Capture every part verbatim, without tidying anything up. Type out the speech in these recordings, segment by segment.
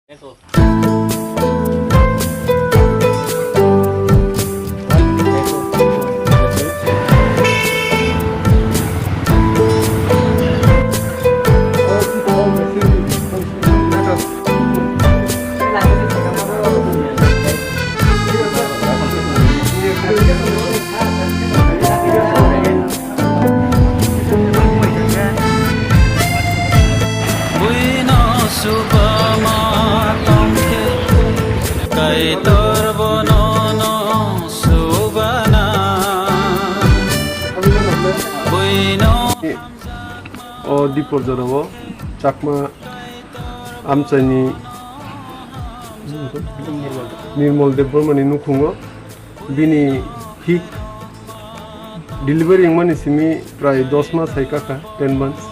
Buino subama tongkhe, Kaitor bono no subana. Buino O Dipor jorao Chakma amchaini Nirmal Debbarmani nukhungo bini hik delivery wngmani simi prai dos mas hai kakha, ten months.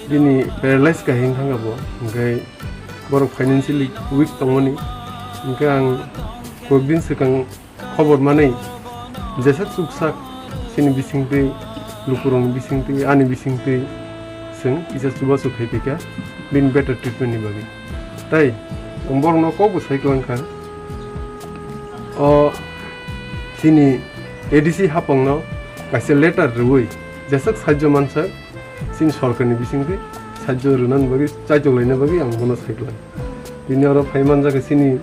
Bini paralyze kahing thangkha bo, hwnkhe borok financially weak tongmani. Hwnkhe ang kok din swkang khobor manwi jesa chuksak chini bisingtwi, lukurokni bisingtwi, ani bisingtwi chwng kisa chubachu khai phaikha bini better treatment ni bagwi. Tai ang borokno kokbo sai kwlangkha, o chini A D C hapangno kaisa letter rwui jeswk sahajjo mansak chini sorkarni bisingtwi sahajjo rwnani bagwi, chaitok laina bagwi ang bono sai kwlai. Bini oro phai manjak chini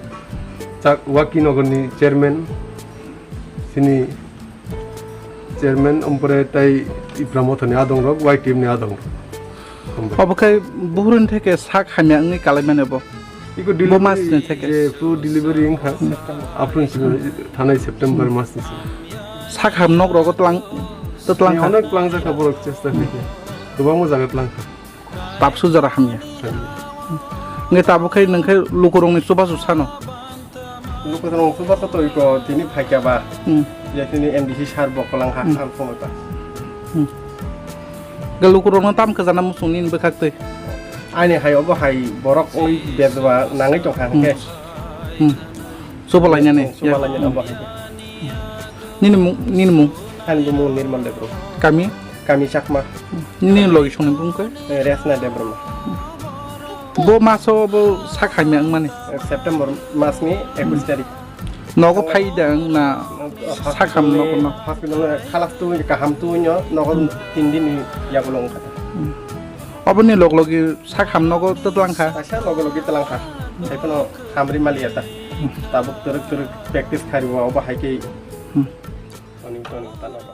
Chak-, Waki Nogorni chairman, chini chairman, ompore tai Ipra Mothani adongrok, Y T F ni adongrok. Obo khe buhruni theke sak hamya wngwi kalaimani bo. Iko bo delivery, mas ni theke. Je, food delivery wngkha. Aphuru simi thanai September mas ni simi. Sak ham nok rogo tlang, to tlang kha. Onek tlangjak kha borok chesta khaikhe. Kwbangma jaga tlang kha. Tapsu jora hamya. Hamya. Nge tabuk khai nung khai lukurokni chubachu sano. Lukurokni chubachu to iko tini phaikya ba. Hmm. Ya tini M D C sir bo kwlang ha, hmm, ang phone ta. Hmm. Ga lukurokno tam khajana musung nini bwkhak twi. Ani hai obo hai borok oi bejwa nangwi tongkha, hmm, hwnkhe. Hmm. Chuba lainani. Chuba lainani obo hai. Nini mung, nini mung? Ani mung Nirmal Debbarma. Kami? Kami Chakma. Nini logi songni bung khe? Eh, Resna Debbarma. Bo maso bo sak hamya wngmani? Eh, September masni ekwis tarik. Nogo phai da wng na sak ham nogo no? Hospital no khalas tu kaham tu nyo nogo tin din yagulo wngkha. Oboni log logi sak ham nogo twlang kha? Kaisa logi logi twlang kha. Sai phano hamri maliya ta. Tabuk twrwk twrwk practice khari bo obo hai khe. Hmm. Toni toni tano ba.